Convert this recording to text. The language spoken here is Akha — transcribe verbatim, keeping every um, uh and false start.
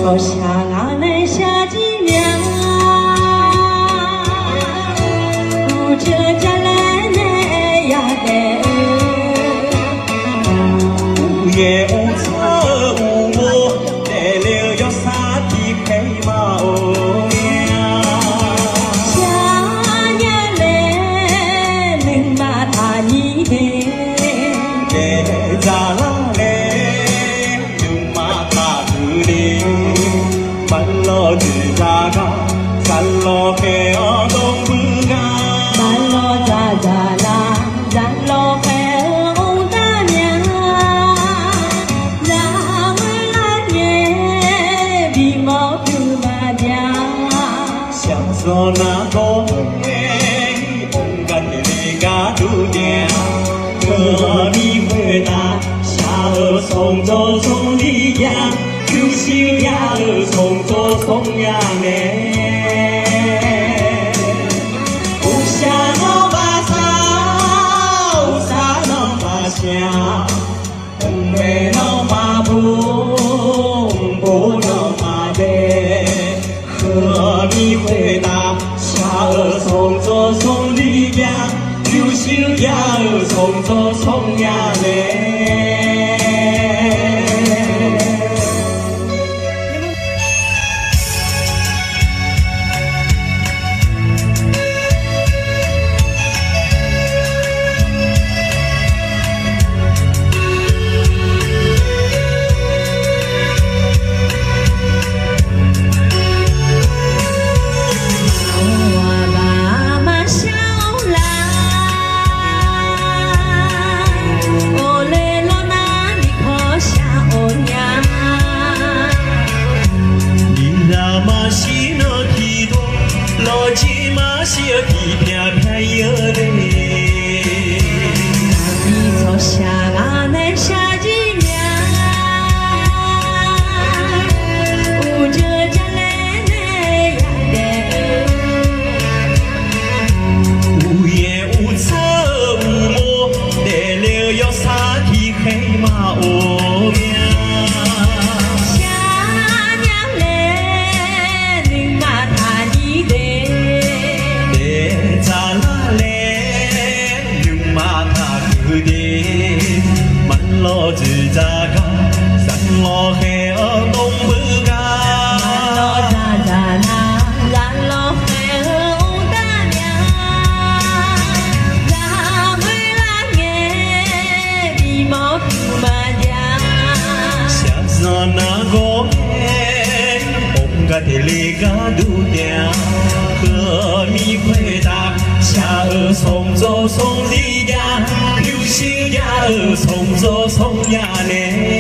Tsawrshaq ngaq nae shar jir mya, uqceuq jalaer nae yadaef-eu, uqyaer mrtsar-eu uqmov daefle-eu yawsar tiqkhaer ma-or mya. Shar nya laer nuima taqnyir de, daef dzaqlar laer nuima taqhuiq de. Maqlawr dzoeqdzaq gar, zaqlawq khaeq-awr dawrbuir gar. Maqlawr dzaqdzaq lar, zaqlawq khaeq-eu mr dar mya. Zaqmar lar ngae, bimawr pyur maqbya. Shaqzanq nargawr ngae, mr gar taeqle gar dur daef-a. Keuvni khoertav shaq-euq sanqdzawr sanqli jav, pyurshuir jav-euq sanqdzawr sanqnya nae. Uqshaq nawr maqsar, uqsar nawr maqshaq, mqmaeq nawr maqbo, mqbo nawr maqbae. Keuvni khoertav shaq-euq sanqdzawr sanqli jav, pyurshuir jav-euq sanqdzawr sanqnya nae. Miqzaq maqshir nan tiqdawq, lawqjir maqshir-eu tiqpyaq pyaq ir-eu le. Aqdui tsawrshaq ngaq nae shar jir mya, uqdzeur jar laer nae yadaef-eu, uqyaer uqtsar-eu uqmov daefle-eu yawsar tiqkhaer ma-or mya. Shaqnya laer nuima taqnyir de, daef dzaqlar laer nuima taqhuiq de. Maqlawr dzoeqdzaq gar, zaqlawq khaeq-awr dawrbuir gar. Maqlawr dzaqdzaq nar, zaqlawq khaeq-eu mrdav mya. Zaqmar lar ngae, bimawr pyur maqjav. Shaqzanq nargawr ngae, mr gar taeqle gar dur daef-a. Keuvni khoertav shaq-euq sanqdzawr sanqli jav, pyurshuir jav-euq sanqdzawr sanqnya nae.